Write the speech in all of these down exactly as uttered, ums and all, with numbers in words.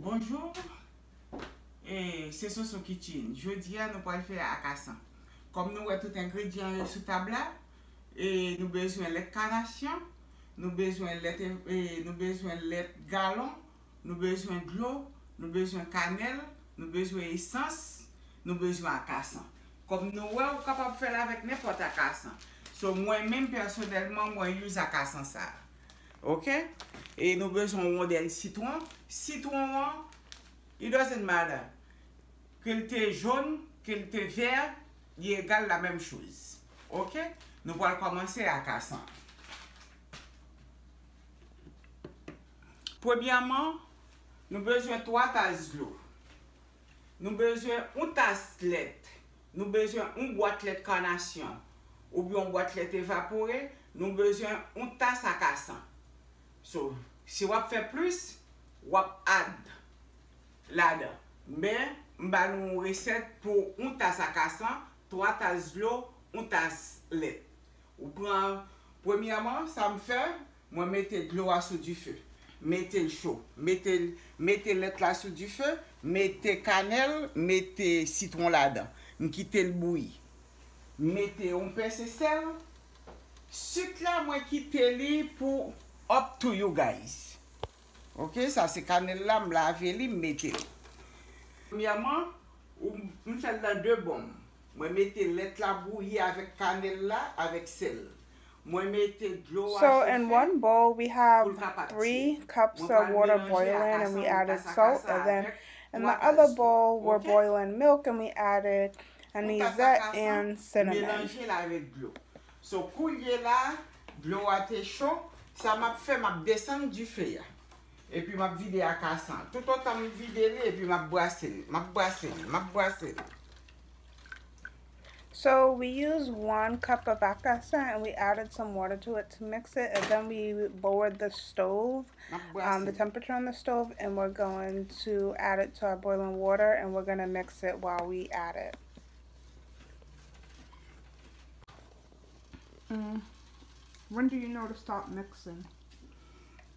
Bonjou, e se Soso Kitchen. Jodi a, nou pral fè akasan. Kòm nou wè tout engredyan yo sou tab la, e nou bezwen lèt kanasyon, nou bezwen lèt, e nou bezwen lèt galon, nou bezwen dlo, nou bezwen kanèl, nou bezwen esans, nou bezwen akasan. Kòm nou wè, ou kapab fè l avèk nenpòt akasan. So, mwen menm, pèsonèlman, mwen use akasan sa a. Oke? E nou bezwen yon wondèl sitwon. Sitwon an, it doesn't matter. Ke l te jòn, ke l te vè, li egal la menm choz. Oke? Nou pral kòmanse akasan. Premyèman, nou bezwen twa tas dlo. Nou bezwen yon tas lèt. Nou bezwen yon bwat lèt kanasyon oubyen yon bwat lèt evapore. Nou bezwen yon tas akasan. So, si w ap fè plis, w ap add ladan. Men, m ba nou yon resèt pou yon tas akasan, twa tas dlo, yon tas lèt. Ou pran, premyèman, sa m fè, mwen mete dlo a sou dife. Mete l cho. Mete l, mete lèt la sou dife, mete kanèl, mete sitwon ladan. M kite l bouyi. M mete yon pense sèl. Sik la, mwen kite li pou up to you guys. Oke, sa se kanèl la, m lave li, m mete li. Premyèman, ou, m fè l nan de bò. Mwen mete lèt la bouyi avèk kanèl la, avèk sèl. Mwen mete dlo a So in chofe one bowl, we pou have l ka pati. Three cups Mwen of pral water melanje boiling and we akasan, added tas salt, akasan and then avèk in twa the other tas dlo. Bowl, we're Oke? Boiling milk and we added Yon tas anisette akasan, and cinnamon. Melanje l avèk dlo. So, koulye la, dlo a te cho, sa m ap fè, m ap desann dife a. Epi m ap vide akasan. Toutotan m vide li, epi m ap brase l, m ap brase l, m ap brase l. So we use one cup of akasan and we added some water to it to mix it, and then we lowered the stove, M ap um, the brase. Temperature on the stove, and we're going to add it to our boiling water, and we're gonna mix it while we add it. Mm. When do you know to stop mixing?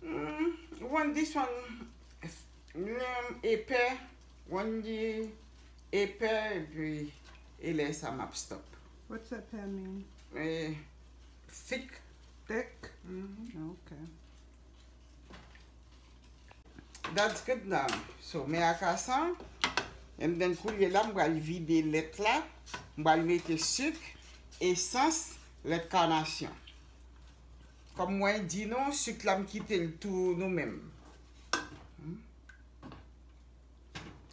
Mm, when this one, mm, epè, when the epè, epi e lè sa m ap stop. What's epè mean? Eh, thick. Thick? Mm-hmm. Okay. That's good now. So, men akasan. And then, koulye la, m pral vide lèt la. M pral mete sik, esans, lèt kanasyon. Kòm mwen di nou, sik la, m kite l tou nou menm. Hmm.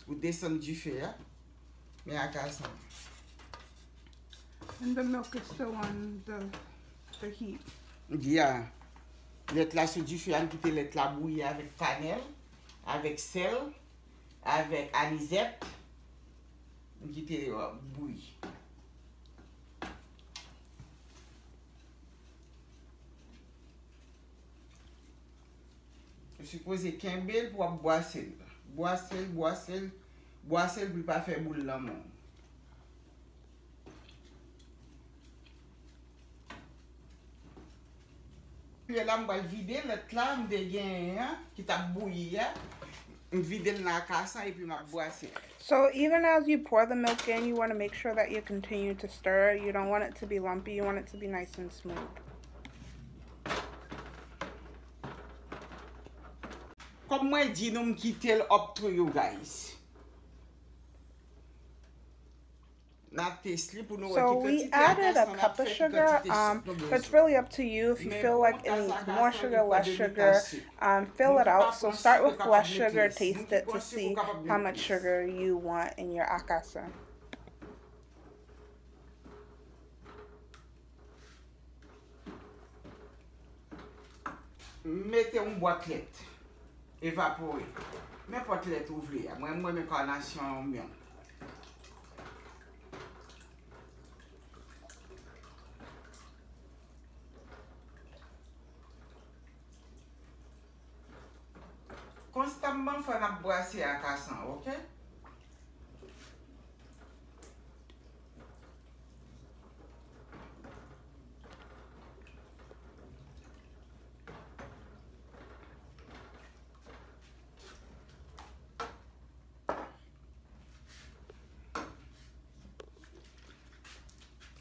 Ou desann dife a. Men akasan. And the milk is still on the, the heat. Yeah. Lèt la sou dife a, m kite lèt la bouyi avèk kanèl, avèk sèl, avèk anizèt. M kite li bouyi. Ou sipoze kenbe l pou w ap bwase l. Bwase l, bwase l, bwase l pou l pa fè boul nan men w. Koulye la, m pral vide lèt la m te genyen an, ki t ap bouyi a. M vide l nan akasan epi m ap bwase l. So even as you pour the milk in, you want to make sure that you continue to stir. You don't want it to be lumpy. You want it to be nice and smooth. Kòm mwen di nou, m kite l up to you guys. N a test li pou nou wè ki kantite akasan n ap fè, ki kantite sik nou bezwen. So we added a cup of sugar. Um, it's really up to you if you feel like it needs more sugar, less sugar. Um, feel it out. So start with less sugar, taste it to see how much sugar you want in your akasan. Mete yon bwat lèt evapore. Nenpòt lèt ou vle a. Mwen, mwen renmen kanasyon milk. Konstamman fò n ap bwase akasan, oke?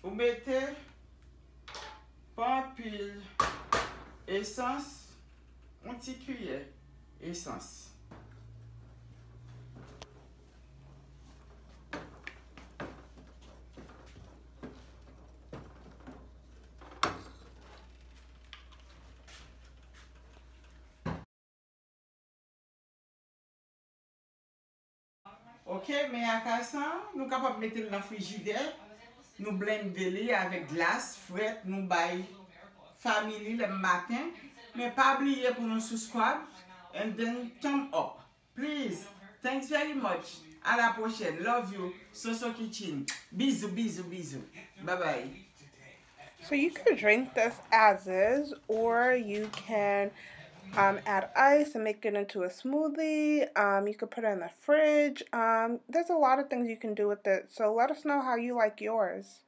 Ou mete pa anpil esans, yon ti kiyè esans. Ok, men akasan, nou kapab mete l nan frijidè, nou blende li avèk glas frèt, nou bay fanmi li lè maten. Men pa bliye pou nou subscribe and then thumb up. Please, thanks very much. À la prochaine. Love you. Soso Kitchen. Bizou, bizou, bizou. Bye bye. So you can drink this as is, or you can um, add ice and make it into a smoothie. Um, you could put it in the fridge. Um, there's a lot of things you can do with it. So let us know how you like yours.